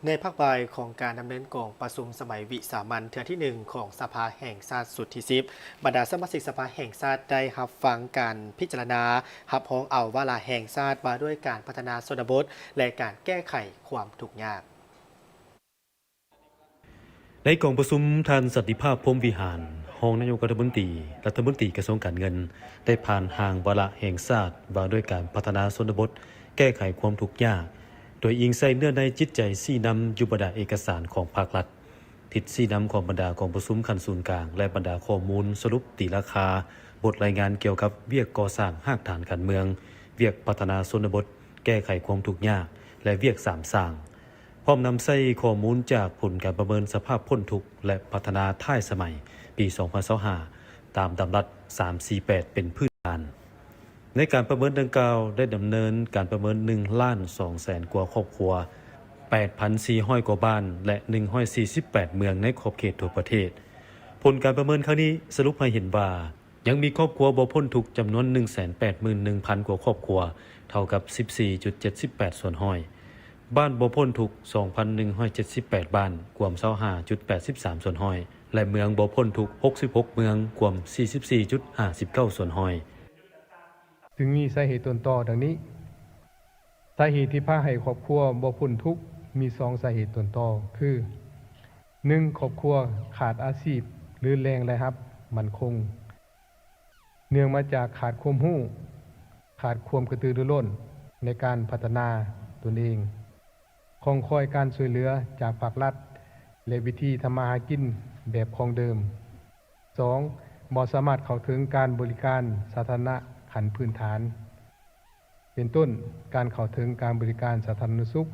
ໃນພາກບ່າຍຂອງການດຳເນີນກອງປະຊຸມສະໄໝວິສາມັນເທື່ອທີໜຶ່ງຂອງສະພາແຫ່ງຊາດຊຸດທີສິບ, ບັນດາສະມາຊິກສະພາແຫ່ງຊາດໄດ້ຮັບຟັງການພິຈາລະນາຮັບຮອງເອົາວາລະແຫ່ງຊາດວ່າດ້ວຍການພັດທະນາຊົນນະບົດ ແລະ ການແກ້ໄຂຄວາມທຸກຍາກ. ໃນກອງປະຊຸມ, ທ່ານ ສັນຕິພາບ ພົມວິຫານ, ຮອງນາຍົກລັດຖະມົນຕີ, ລັດຖະມົນຕີກະຊວງການເງິນ ໄດ້ຜ່ານຮ່າງວາລະແຫ່ງຊາດວ່າດ້ວຍການພັດທະນາຊົນນະບົດ, ແກ້ໄຂຄວາມທຸກຍາກ, ໂດຍອີງໃສ່ເນື້ອໃນຈິດໃຈຊີ້ນຳຢູ່ບັນດາເອກະສານຂອງພາກລັດ, ທິດຊີ້ນຳຂອງບັນດາກອງປະຊຸມຂັ້ນສູນກາງ ແລະ ບັນດາຂໍ້ມູນສະຫຼຸບຕີລາຄາ ບົດລາຍງານກ່ຽວກັບວຽກກໍ່ສ້າງຮາກຖານການເມືອງ, ວຽກພັດທະນາຊົນນະບົດ, ແກ້ໄຂຄວາມທຸກຍາກ ແລະ ວຽກສາມສ້າງ. ພ້ອມນຳໃຊ້ຂໍ້ມູນຈາກຜົນການປະເມີນສະພາບພົ້ນທຸກ ແລະ ພັດທະນາທ້າຍສະໄໝປີສອງພັນຊາວຫ້າ ຕາມດຳລັດສາມສີ່ແປດເປັນພື້ນຖານ. ໃນການປະເມີນດັ່ງກ່າວ ໄດ້ດຳເນີນການປະເມີນໜຶ່ງລ້ານສອງແສນກວ່າຄອບຄົວ, ແປດພັນສີ່ຮ້ອຍກວ່າບ້ານ ແລະ ໜຶ່ງຮ້ອຍສີ່ສິບແປດເມືອງໃນຂອບເຂດທົ່ວປະເທດ. ຜົນການປະເມີນຄັ້ງນີ້ສະຫຼຸບໃຫ້ເຫັນວ່າ ຍັງມີຄອບຄົວບໍ່ພົ້ນທຸກຈຳນວນໜຶ່ງແສນແປດໝື່ນໜຶ່ງພັນກວ່າຄອບຄົວ, ເທົ່າກັບສິບສີ່ຈຸດເຈັດສິບແປດສ່ວນຮ້ອຍ, ບ້ານບໍ່ພົ້ນທຸກສອງພັນໜຶ່ງຮ້ອຍເຈັດສິບແປດບ້ານ, ກວມຊາວຫ້າຈຸດແປດສິບສາມສ່ວນຮ້ອຍ ແລະ ເມືອງບໍ່ພົ້ນທຸກຫົກສິບຫົກເມືອງ, ກວມສີ່ສິບສີ່ຈຸດຫ້າສິບເກົ້າສ່ວນຮ້ອຍ. ຈຶ່ງມີສາເຫດຕົ້ນຕໍດັ່ງນີ້. ສາເຫດທີ່ພາໃຫ້ຄອບຄົວບໍ່ພົ້ນທຸກມີສອງສາເຫດຕົ້ນຕໍຄື, ໜຶ່ງ ຄອບຄົວຂາດອາຊີບ ຫຼື ແຫຼ່ງລາຍຮັບໝັ້ນຄົງ ເນື່ອງມາຈາກຂາດຄວາມຮູ້, ຂາດຄວາມກະຕືລືລົ້ນໃນການພັດທະນາຕົນເອງ, ຄອງຄອຍການຊ່ວຍເຫຼືອຈາກພາກລັດ ແລະ ວິທີທຳມາຫາກິນແບບຂອງເດີມ. ສອງ ບໍ່ສາມາດເຂົ້າເຖິງການບໍລິການສາທາລະນະຂັ້ນພື້ນຖານ ເປັນຕົ້ນ ການເຂົ້າເຖິງການບໍລິການສາທາລະນະສຸກ,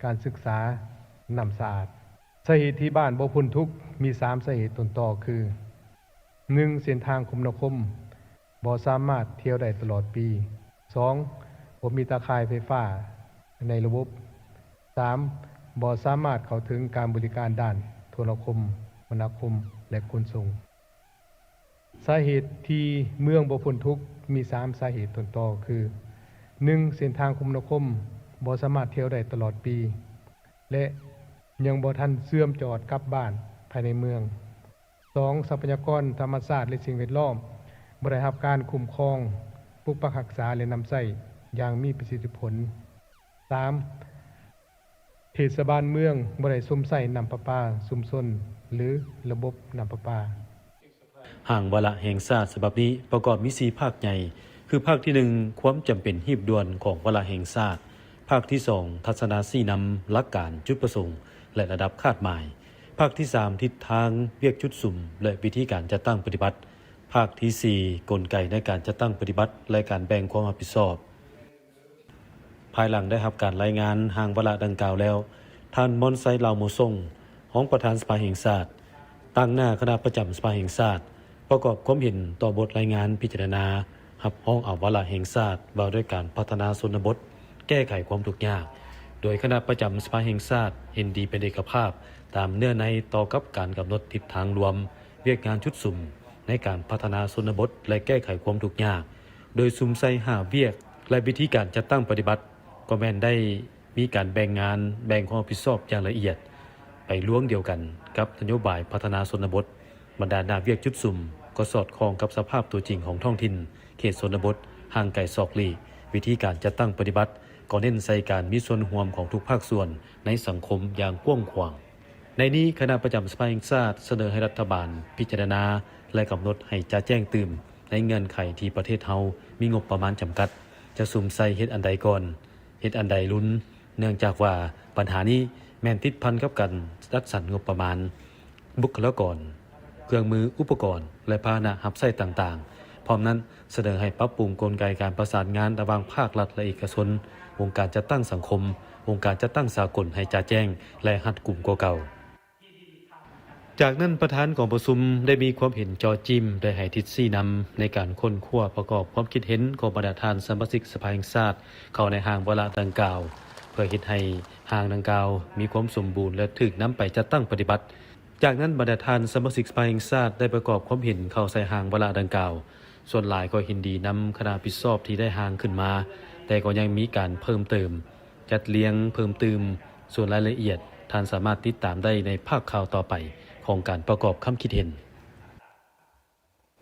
ການສຶກສາ, ນ້ຳສະອາດ. ສາເຫດທີ່ບ້ານບໍ່ພົ້ນທຸກມີສາມສາເຫດຕົ້ນຕໍຄື, ໜຶ່ງ ເສັ້ນທາງຄົມນາຄົມບໍ່ສາມາດທ່ຽວໄດ້ຕະຫຼອດປີ, ສອງ ບໍ່ມີຕາຂ່າຍໄຟຟ້າໃນລະບົບ, ສາມ ບໍ່ສາມາດເຂົ້າເຖິງການບໍລິການດ້ານໂທລະຄົມມະນາຄົມ ແລະ ຂົນສົ່ງ. ສາເຫດທີ່ເມືອງບໍ່ພົ້ນທຸກມີສາມສາເຫດຕົ້ນຕໍຄື, ໜຶ່ງ ເສັ້ນທາງຄົມນາຄົມບໍ່ສາມາດທ່ຽວໄດ້ຕະຫຼອດປີ ແລະ ຍັງບໍ່ທັນເຊື່ອມຈອດກັບບ້ານພາຍໃນເມືອງ, ສອງ ຊັບພະຍາກອນທຳມະຊາດ ແລະ ສິ່ງແວດລ້ອມບໍ່ໄດ້ຮັບການຄຸ້ມຄອງ, ປົກປັກຮັກສາ ແລະ ນຳໃຊ້ຢ່າງມີປະສິດທິຜົນ, ສາມ ເທດສະບານເມືອງບໍ່ໄດ້ຊົມໃຊ້ນ້ຳປະປາຊຸມຊົນ ຫຼື ລະບົບນ້ຳປະປາ. ຮ່າງວາລະແຫ່ງຊາດສະບັບນີ້ປະກອບມີສີ່ພາກໃຫຍ່ ຄື ພາກທີໜຶ່ງ ຄວາມຈຳເປັນຮີບດ່ວນຂອງວາລະແຫ່ງຊາດ, ພາກທີສອງ ທັດສະນະຊີ້ນຳ, ຫຼັກການ, ຈຸດປະສົງ ແລະ ລະດັບຄາດໝາຍ, ພາກທີສາມ ທິດທາງ, ວຽກຈຸດສຸມ ແລະ ວິທີການຈັດຕັ້ງປະຕິບັດ, ພາກທີສີ່ ກົນໄກໃນການຈັດຕັ້ງປະຕິບັດ ແລະ ການແບ່ງຄວາມຮັບຜິດຊອບ. ພາຍຫຼັງໄດ້ຮັບການລາຍງານຮ່າງວາລະດັ່ງກ່າວແລ້ວ, ທ່ານ ມອນໄຊ ລາວໂມຊົງ, ຮອງປະທານສະພາແຫ່ງຊາດ, ຕາງໜ້າຄະນະປະຈຳສະພາແຫ່ງຊາດ ປະກອບຄວາມເຫັນຕໍ່ບົດລາຍງານພິຈາລະນາຮັບຮອງເອົາວາລະແຫ່ງຊາດວ່າດ້ວຍການພັດທະນາຊົນນະບົດ, ແກ້ໄຂຄວາມທຸກຍາກ, ໂດຍຄະນະປະຈຳສະພາແຫ່ງຊາດເຫັນດີເປັນເອກະພາບຕາມເນື້ອໃນຕໍ່ກັບການກຳນົດທິດທາງລວມວຽກງານຈຸດສຸມໃນການພັດທະນາຊົນນະບົດ ແລະ ແກ້ໄຂຄວາມທຸກຍາກ. ໂດຍສຸມໃສ່ຫ້າວຽກ ແລະ ວິທີການຈັດຕັ້ງປະຕິບັດ ກໍແມ່ນໄດ້ມີການແບ່ງງານ, ແບ່ງຄວາມຮັບຜິດຊອບຢ່າງລະອຽດ ໄປລວງດຽວກັນກັບນະໂຍບາຍພັດທະນາຊົນນະບົດ. ບັນດາໜ້າວຽກຈຸດສຸມກໍສອດຄ່ອງກັບສະພາບຕົວຈິງຂອງທ້ອງຖິ່ນ, ເຂດຊົນນະບົດ, ຫ່າງໄກສອກຫຼີກ. ວິທີການຈັດຕັ້ງປະຕິບັດກໍເນັ້ນໃສ່ການມີສ່ວນຮ່ວມຂອງທຸກພາກສ່ວນໃນສັງຄົມຢ່າງກວ້າງຂວາງ. ໃນນີ້, ຄະນະປະຈຳສະພາແຫ່ງຊາດສະເໜີໃຫ້ລັດຖະບານພິຈາລະນາ ແລະ ກຳນົດໃຫ້ຈະແຈ້ງຕື່ມໃນເງື່ອນໄຂທີ່ປະເທດເຮົາມີງົບປະມານຈຳກັດ, ຈະສຸມໃສ່ເຮັດອັນໃດກ່ອນ, ເຮັດອັນໃດລຸນ, ເນື່ອງຈາກວ່າບັນຫານີ້ແມ່ນຕິດພັນກັບການຈັດສັນງົບປະມານ, ບຸກຄະລາກອນ, ເຄື່ອງມືອຸປະກອນ ແລະ ພາຫະນະຮັບໃຊ້ຕ່າງໆ. ພ້ອມນັ້ນ, ສະເໜີໃຫ້ປັບປຸງກົນໄກການປະສານງານລະຫວ່າງພາກລັດ ແລະ ເອກະຊົນ, ອົງການຈັດຕັ້ງສັງຄົມ, ອົງການຈັດຕັ້ງສາກົນໃຫ້ຈະແຈ້ງ ແລະ ຮັດກຸມກວ່າເກົ່າ. ຈາກນັ້ນ, ປະທານກອງປະຊຸມໄດ້ມີຄວາມເຫັນເຈາະຈີ້ມ, ໄດ້ໃຫ້ທິດຊີ້ນຳໃນການຄົ້ນຄວ້າປະກອບຄວາມຄິດເຫັນຂອງບັນດາທ່ານສະມາຊິກສະພາແຫ່ງຊາດເຂົ້າໃນຮ່າງວາລະດັ່ງກ່າວ, ເພື່ອເຮັດໃຫ້ຮ່າງດັ່ງກ່າວມີຄວາມສົມບູນ ແລະ ຖືກນຳໄປຈັດຕັ້ງປະຕິບັດ. ຈາກນັ້ນ, ບັນດາທ່ານສະມາຊິກສະພາແຫ່ງຊາດໄດ້ປະກອບຄວາມເຫັນເຂົ້າໃສ່ຮ່າງວາລະດັ່ງກ່າວ. ສ່ວນຫຼາຍກໍເຫັນດີນຳຄະນະຮັບຜິດຊອບທີ່ໄດ້ຮ່າງຂຶ້ນມາ, ແຕ່ກໍຍັງມີການເພີ່ມເຕີມ, ຈັດລຽງເພີ່ມຕື່ມ, ສ່ວນລາຍລະອຽດ ທ່ານສາມາດຕິດຕາມໄດ້ໃນພາກຂ່າວຕໍ່ໄປຂອງການປະກອບຄຳຄິດເຫັນ.